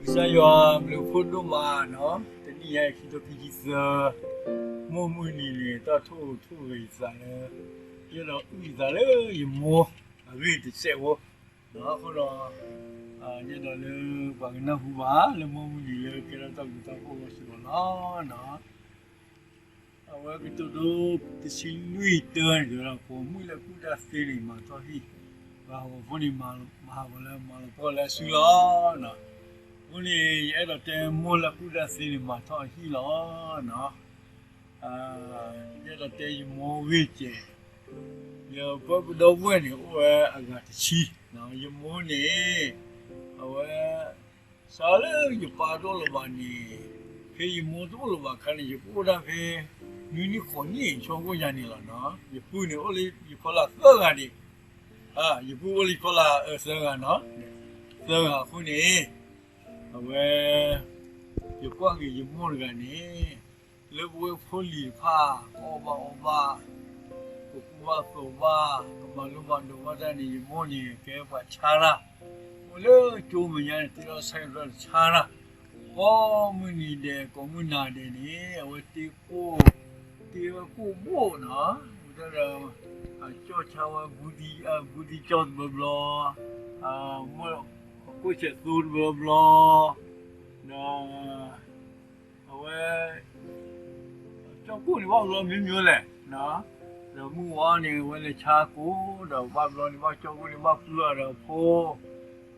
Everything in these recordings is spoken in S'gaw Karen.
ကစၢ်ယွၤဘျုးဖှိၣ်ဒိၣ်မးနီၤ, တနံၣ်ညါအံၤ ခံကထိခံဆံသၢ မိၢ်မုၢ်နံၤန့ၣ် တၢ်ထိၣ်ထိၣ်ဂဲၤယသးလၢ ယအဲၣ်ဒိးအုၣ်ယသးလၢယမိၢ်အဂ့ၢ်တစဲးဖိ, အဃိဒီး ယအဲၣ်ဒိးလၢပှၤကနၢ်ဟူဘၣ်လၢမိၢ်မုၢ်နံၤလၢကဲထီၣ်တၢ်ဘျုးတၢ်ဖှိၣ်အဂီၢ်စ့ၢ်ကီးလီၤ. အဝဲကတိၤဒိတဆံလွံၢ်တၢန့ၣ် တဲဝဲဒၣ် ပိာ်မုၣ်လၢအကူၣ်တၢ်သ့န့ၣ် မၤထီၣ်ဟံၣ်, ပှၤဟးဂီၤဖိန့ၣ် မၤဟးဂီၤလၢမၤလီၤပှီၢ်လၢအစုလီၤ. အဃိန့ၣ် ယအဲၣ်ဒိးတဲမိၢ်လၢအကူၣ်တၢ်သ့န့ၣ် မၤထီၣ်အဟံၣ်လီၤ. ယအဲၣ်ဒိးတဲယမိၢ်ဂ့ၢ်စဲး, ယပၢ်ပဒီပုၢ်ဝဲၢ်န့ၣ် အိၣ်ဝဲအဂၤတဆံ, ယမိၢ်န့ၣ် အဝဲ စးလၢယပၢ်တအိၣ်လၢၤဘၣ်န့ၣ်, ဖဲယမိၢ်တအိၣ်လၢၤဘၣ်အခါန့ၣ် ယကအိၣ်ဒၣ်ဖဲ နွံနံၣ်ဃိးနံၣ် ဆၢကိၣ်ယၤန့ၣ်လီၤနီၤ. ယပုၢ်န့ၣ်အိၣ်လၢယဖီလာ်သၢဂၤန့ၣ်, ယပုၢ်အိၣ်လၢယဖီလာ်အသၢဂၤနီၤ, သၢဂၤအဃိန့ၣ် အဝဲ ယကွၢ်က့ၤယမိၢ်တဂၤန့ၣ် လၢပဝဲဖိလံၤတဖၣ် ကအီၣ်ဘၣ်အီဘၣ်, ကကူဘၣ်သိးဘၣ်, ကမၤလိဘၣ်ဒိးဘၣ်တၢ်န့ၣ် ယမိၢ်န့ၣ် ကဲပှၤဆါတၢ်, အိၣ်လၢကၠိမဲာ်ညါန့ၣ် တ့လီၤဆဲးကတီၢ်ဆါတၢ်, ကိးမုၢ်နံၤဒဲး ကိးမုၢ်နၤဒဲးန့ၣ် အဝဲတ့ကိၣ်, တ့ဝဲကိၣ်ဘိၣ်နီၤ, ဝဲဒၣ်ဒီး ကၠီၣ်ဆါဝဲ ဘူးသံကၠီၣ်တဘျီဘျီ, မ့ၢ်ကိၣ်ဆဲးသိတဘျီဘျီ, ဒီး အဝဲ ကၠီၣ်ကိၣ်န့ၣ် ဘၣ်ဘျီမ့ၢ်မ့ၢ်လဲၣ်, ဒီးမုၢ်ဝါန့ၣ် အဝဲလဲၤဆါကိၣ်, ဒီးဘၣ်ဘျီန့ၣ် ဘၣ်ကၠီၣ်ကိၣ်န့ၣ် ဘၣ်ပျုၢ်အီၤဒီးဖိ, ဘၣ်ကၠီၣ်ဝဲကိၣ်, ဘၣ်လုၢ်အီၣ်ပှၤန့ၣ် နးနးကလဲာ် ယ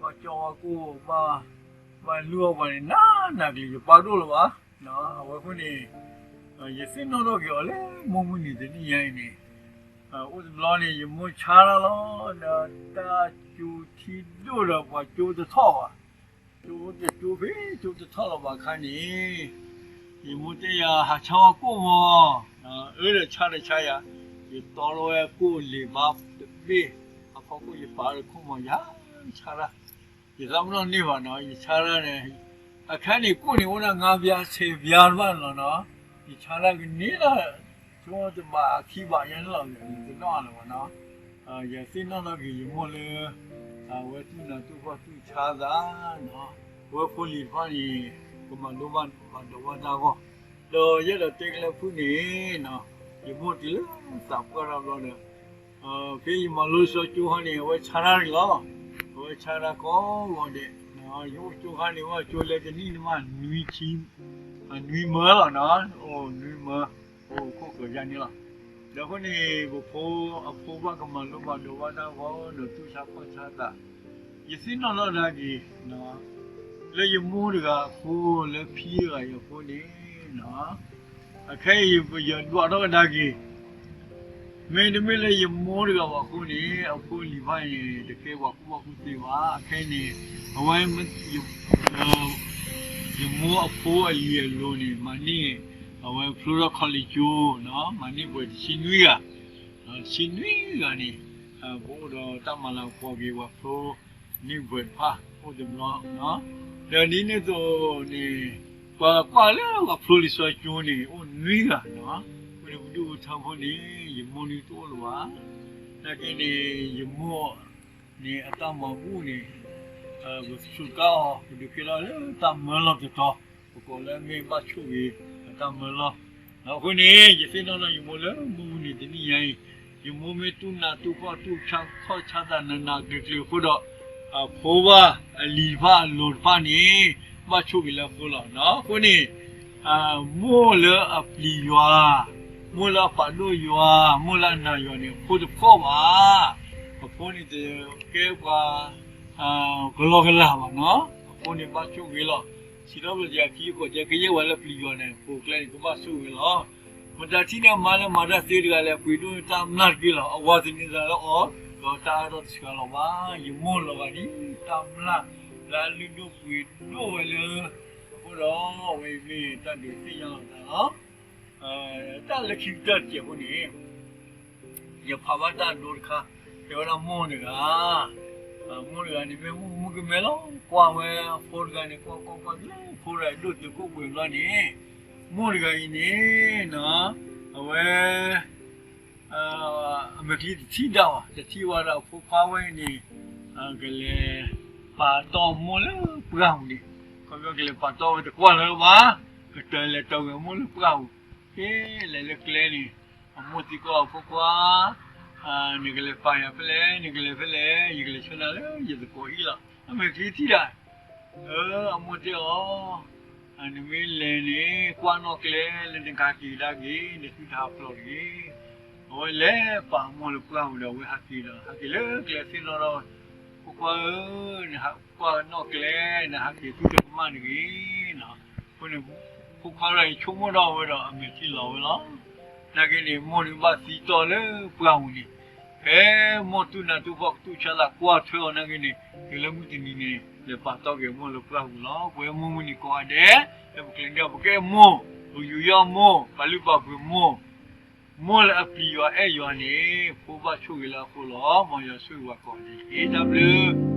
ပၢ်တအိၣ်လၢၤဘၣ်. အဝဲအဃိန့ၣ် ယသ့ၣ်နီၣ်ထီၣ်က့ၤအီၤလၢမိၢ်မုၢ်နံၤတနံၣ်ညါအံၤန့ၣ်, အိၣ်တဘျီန့ၣ် ယမိၢ်ဆါတၢ်လီၤ, ဒီးတၢ်ကၠိထံဒိၣ်ဒီးပှၤကၠိတထီၣ်ဘၣ်, ကၠိတကၠိဖဲကၠိတထီၣ်လီၤဘၣ်အခါန့ၣ်, ယမိၢ်တဲယၤ ဟးဆါဝဲကိၣ်မီၤ, အၢ ဒီးဆါဒီးဆါယၤ, ယတီထီၣ်ဝဲကိၣ်လံာ်ဘါတဘ့ၣ်, အဖီခိၣ်ယပာ်ဒီးခိၣ်မီၤ ယဆါတၢ်, ယသးပ့ၤနီၣ်န့ၢ်ဘၣ်နီၤ ယဆါတၢ်န့ၣ်, အခါန့ၣ်ကိၣ်န့ၣ်အိၣ်ဒၣ်ငါးပြားဆယ်ပြားတဘၣ်လီၤနီၤ, ယဆါတၢ်ကန့ၢ်လၢ ဆိတဘးခံဘးယဲန့ၣ်လီၤ, ယတနီၣ်လၢၤဘၣ်နီၤ, ယသ့ၣ်နီၣ်ထီၣ်က့ၤယမိၢ်လၢ အဝဲတူၢ်နးတူၢ်ဖှီၣ်တူၢ်ဆါသးနီၤ, အဝဲဖိလံၤတဖၣ်န့ၣ် ကမၤလိဘၣ်ဘၣ်ဒိးဘၣ်တၢ်အဂီၢ်, ဒီးယအဲၣ်ဒိးတဲကလၢဖုၣ်န့ၣ်နီၤ, ယမိၢ်တုၤလၢသးပှၢ်တၢ်ဘျီဒီး ဖဲယမၤလိစီကၠိခါန့ၣ် အဝဲဆါတၢ်န့ၣ်လီၤ, အဝဲဆါတၢ်ကိးဂီၤဒဲး, ယအိၣ်ကၠိခါန့ၣ် အိၣ်ကၠိလၢတနံၣ်န့ၣ်မး နွံဆံ နွံမၢလီၤနီၤ, အိၣ်နွံမၢ, အိၣ်ခိၣ်ဃၢၤယါန့ၣ်လီၤ. ဒီးအဃိန့ၣ် ပဖိအဖိဘၣ်ကမၤလိဘၣ်ဒိးဘၣ်တၢ်အဂီၢ် ဒီးတူၢ်ဆါခီၣ်ဆါသး, ယသ့ၣ်နီၣ်ထီၣ်ဒၣ်က့ၤ လၢယမိၢ်တဂၤအဃိ လၢဖံတဂၤအံၤအဃိန့ၣ်နီၤ, အခဲအံၤယဒွးထီၣ်ကဒါက့ၤ, မ့တမ့ၢ်လၢယမိၢ်တဂၤဘၣ်အဃိန့ၣ် အဖိအလံၤတဖၣ်န့ၣ် တကဲပှၤကူၣ်ဘၣ်ကူၣ်သ့ဘၣ်. အခဲအံၤန့ၣ် အဝဲ ယမိၢ်အဖိအလံၤအလိၤန့ၣ် မၤန့ၢ် အဝဲဖျိထီၣ် college ကၠိနီၤ, မၤန့ၢ်ပှဲၤတဆံနွံဂၤ, တဆံနွံဂၤန့ၣ် ပအိၣ်ဒီးတၢ်မၤလၤကပီၤက့ၤ ပှၤဖျိန့ၢ်ပှဲၤတဖၣ်အိၣ်တဘျီနီၤ, ဒီးဒ်န့ၣ်အသိးန့ၣ် ပှၤကွၢ်လၢပှၤဖျိလံာ်စီဆှံကၠိန့ၣ် အိၣ်နွံဂၤနီၤ, အဃိန့ၣ် ပဒုၣ်ပထၢဖိန့ၣ် ယမိၢ်န့ၣ်တအိၣ်လၢၤဘၣ်. နာ်က့န့ၣ် ယမိၢ်န့ၣ် အတၢ်မၤဘူၣ်န့ၣ် ပစူးကါအီၤ ပဒုးကဲထီၣ်လၢတၢ်မၢလီၢ်တတီၤ, ပကိးလၢအမ့ၢ်ဘၣ်ဆိၣ်ဂ့ၤအတၢ်မၢလီၢ်. အဃိန့ၣ် ယသ့ၣ်နီၣ်ထီၣ်ယမိၢ်လၢမုၢ်မုၢ်နံၤတနံၣ်ညါအံၤ, ယမိၢ်မ့ၢ်တူၢ်နးတူၢ်ဖှီၣ်တူၢ်ဆါခီၣ်ဆါသးနးနးကျံၤကျံၤအဃိဒီး အဖိဘၣ်အလံၤတဖၣ်အလိၤတဖၣ်န့ၣ် ဘၣ်ဆိၣ်ဂ့ၤလၢအဃိလီၤနီၤ. အဃိန့ၣ် မိၢ်လၢအပျံၤယွၤ, မိၢ်လၢအပာ်ဒိၣ်ယွၤ, မိၢ်လၢအနာ်ယွၤန့ၣ် အဖိတဖှီၣ်ဘၣ်. အဖိန့ၣ်တကဲပှၤ ကလီကလီဘၣ်နီၤ, အဖိန့ၣ်ဘၣ်ဆိၣ်ဂ့ၤလီၤ. စံးထီၣ်ပတြၢၤခံ ဃိး တဲ ကယဲၢ်ပှၤလၢပျံၤယွၤန့ၣ် ပိာ်ကျဲန့ၣ် ကဘၣ်ဆိၣ်ဂ့ၤလီၤ. မတၤထံၣ်န့ၢ်အမါလၢမၤတၢ်သ့တဂၤလဲၣ် ပှ့ၤဒိၣ်န့ၢ်တၢ်မျၢ်တက့ၢ်လီၤ. အဝၤသန့ၤသးလၢအီၤ ဒီးတၢ်အါထီၣ်တဆှၤလီၤဘၣ်. ယမိၢ်လီၤဂာ်ဒ်တၢ်မျၢ် လၢအလုၢ်ဒိၣ်ပှ့ၤဒိၣ်ဝဲလၢ အဃိဒီး အဝဲအံၤမ့ၢ်တၢ်ဒုးသ့ၣ်ညါလီၤသးလီၤ. တၢ်လၢခံကတၢၢ်တစဲးဖိန့ၣ် ယဖးဘၣ်တၢ်ဒိတခါ, တဲဝဲဒၣ်မိၢ်တဂၤ, မိၢ်တဂၤန့ၣ် မ့ၢ်မုၣ်ကမဲလီၤ, ကွၢ်ဝဲအဖိတဂၤန့ၣ် ကွၢ်ကွၢ်ကွၢ် လၢဖိတဂၤဒိၣ်တုာ်ခိၣ်ပှဲၤဘျီန့ၣ်, မိၢ်တဂၤအံၤန့ၣ် အဝဲ အမဲာ်ချံတထံၣ်ဒၣ်ဘၣ်, တထံၣ်ဝဲဒီးအဖိခွါဝဲအံၤန့ၣ် ကလဲၤပာ်တီၢ်မိၢ်လၢပှၢ်ပူၤန့ၣ်, ကလဲၤပာ်တီၢ်ဝဲတကွၢ်လၢၤဘၣ်, ကတၢၢ်လဲၤတီၢ်ဂ့ၤအမိၢ်လၢပှၢ်ပူၤ, ကလဲၤလၢကျဲန့ၣ်, အမိၢ်သံကွၢ်အဖိခွါ, နကလဲၤပာ်ယၤဖဲလဲၣ်, နကလဲၤဖဲလဲၣ်, ယကလဲၤဆှၢနၤလၢယသကိးအံၤလီၤ, အမဲာ်ချံထံၣ်ဒၣ်, အမိၢ်တဲအီၤ, နမ့ၢ်လဲၤန့ၣ် ကွၢ်နီၣ်ကျဲလၢနကဟဲက့ၤဒၣ်က့ၤ နသုတဟးဖျိးတဂ့ၤ, အဝဲလဲၤပာ်အမိၢ်လၢပှၢ်ပူၤဒီး အဝဲဟဲက့ၤဒီး ဟဲက့ၤလၢကျဲသ့ၣ်နီၣ်ထီၣ်ဝဲ, ဖိခွါဧၢ, နဟးကွၢ်နီၣ်ကျဲ, နဟးက့ၤသုတကမၣ်တဂ့ၤ, အဃိန့ၣ်, ဖိခွါဒီးအံၤဆိကမိၣ်ထီၣ်ဝဲဒီး အမဲာ်ထံလီၤဝဲလီၤ. နာ်က့န့ၣ် မိၢ်န့ၣ်ဘၣ်သံတီၢ်လၢပှၢ်ပူၤန့ၣ်, ဖဲမိၢ်တူၢ်နးတူၢ်ဖှီၣ်ကတူၢ်ဆါလၢကွၢ်ထွဲအီၤနာ်က့န့ၣ်, တုၤလၢမုၢ်တနံၤန့ၣ် လဲၤပာ်တီၢ်က့ၤမိၢ်လၢပှၢ်ပူၤလီၤ. ပဝဲမိၢ်မုၢ်နံၤကိးဂၤဒဲး, လၢပကျဲဒၣ် ပကဲမိၢ်, ပယူးယီၣ်မိၢ်, ပာ်လုၢ်ပာ်ပှ့ၤမိၢ်, မိၢ်လၢအပျံၤယွၤအဲၣ်ယွၤန့ၣ် ဖိဘၣ်ဆိၣ်ဂ့ၤလၢအဃိလီၤ. မ်ယွၤဆိၣ်ဂ့ၤပှၤကိးဂၤဒဲးတက့ၢ်. တၢ်ဘျုး